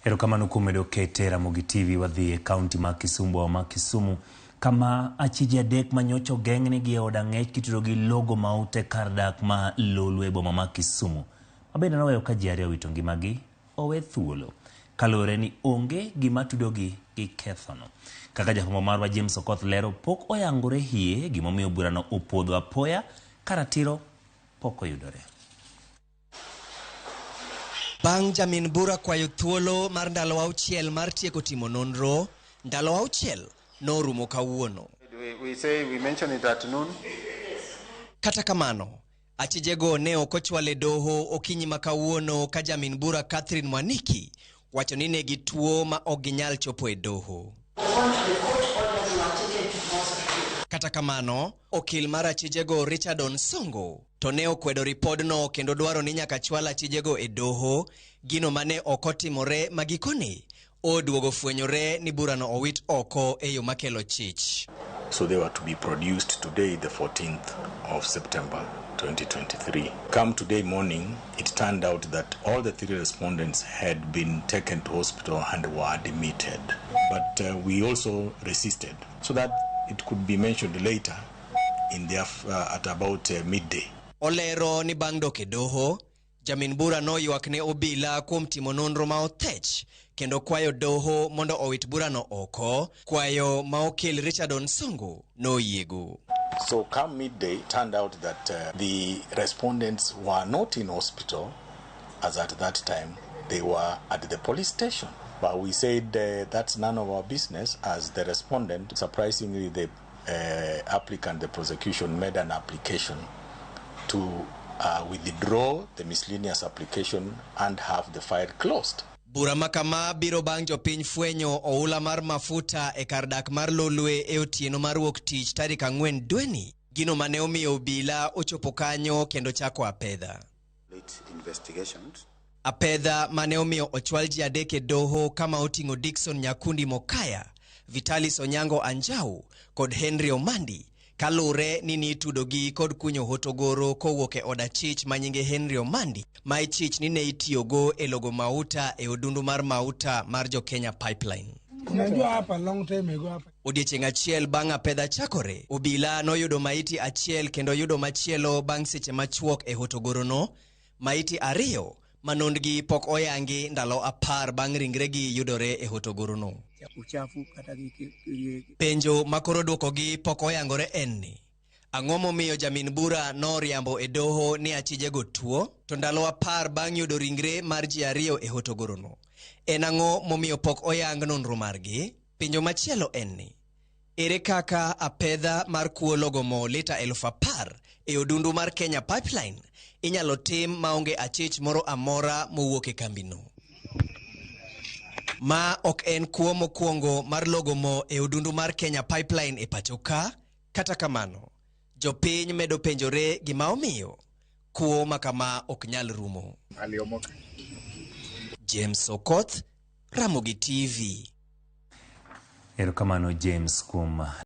Erokamano kuom medo kete Ramogi TV. Wadhi e kaunti ma Kisumu, boma ma Kisumu, kama achije adek manyocha ogeng'negi e od ang'ech kitudo gi logo maute kar dak ma Lolwe e boma ma Kisumu, mabende noweyo ka ji ariyo owito ngimagi owe thuolo kaluwore ni onge gima tudogi gi kethono. Kaka jafwambo marwa James Okoth lero, pok oyangore hie gimomiyo burano opodho apoya ka ratiro pok oyudore. Bang' jamin bura kwayo thuolo mar ndalo 6 mar tieko timo nonro, ndalo 6 norumo kawuono. We say we mention it at noon. Kata kamano, achijego ne ok ochwal e doho okinyi ma kawuono ka jamin bura Catherine Mwaniki wacho ni ne gituo ma ok ginyal chopo e doho. Kata kamano, okil mar achijego Richard Onsongo to ne okwedo ripodno kendo dwaro ni nyaka chwal achijego e doho, gino mane ok otimore ma gikone oduogo fwenyore ni burano owit oko e yo makelo chich. So they were to be produced today, the 14th of September 2023. Come today morning, it turned out that all the three respondents had been taken to hospital and were admitted. But we also resisted so that it could be mentioned later in the, at about midday. Olero ni bang' dok e doho, jamin bura noywak ne obila kuom timo nonro ma othech kendo kwayo doho mondo owit burano oko, kwayo ma okil Richard Onsongo noyiego. So come midday, it turned out that the respondents were not in hospital as at that time. They were at the police station. But we said that's none of our business as the respondent. Surprisingly, the applicant, the prosecution, made an application to withdraw the miscellaneous application and have the file closed. Bura ma kama biro bang' jopiny fwenyo oula mar mafuta e kar dak mar Lolwe e otieno mar wuok tich tarik 4 dweni, gino mane omiyo obila ochopo kanyo kendo chako apedha. Apedha mane omiyo ochwal ji adek e doho kama oting'o Dickson Nyakundi Mokaya, Vitalis Onyango Anjau kod Henry Omandi, kalure ni nitudogi kod kunyo hotogoro kowuok e od achich manyinge Henry Omandi, ma ichich ni ne itiyogo e logo mauta e odundu mar mauta mar jo Kenya Pipeline. Unajua hapa long time ago hapa. Odiechieng' achiel bang' apedha chakore, obila noyudo maiti achiel kendo yudo machielo bang' seche machuok e hotogorono, maiti 2 manondgi pok oyangi ndalo 10 bang' ringregi yudore e hotogorono. Uchafu kata gi Penjo makoro duokogi pok oyangore en ni, ang'o momiyo jamin bura noriambo e doho ni achijego tuo, to ndalo 10 bang' yudo ringre mar ji 2 e hotogorono? En ang'o momiyo pok oyang nonro margi? Penjo machielo en ni, ere kaka apedha mar kuo logo mo lita 10,000 e odundu mar Kenya Pipeline inyalo tim maonge achich moro amora mowuok e kambino? Ma ok en kuo mokwongo mar logo mo e odundu mar Kenya Pipeline e pacho ka, kata kamano, jopiny medo penjore gima omiyo kuo ma kama ok nyal rumo. James Okoth, Ramogi TV. Erokamano James kuom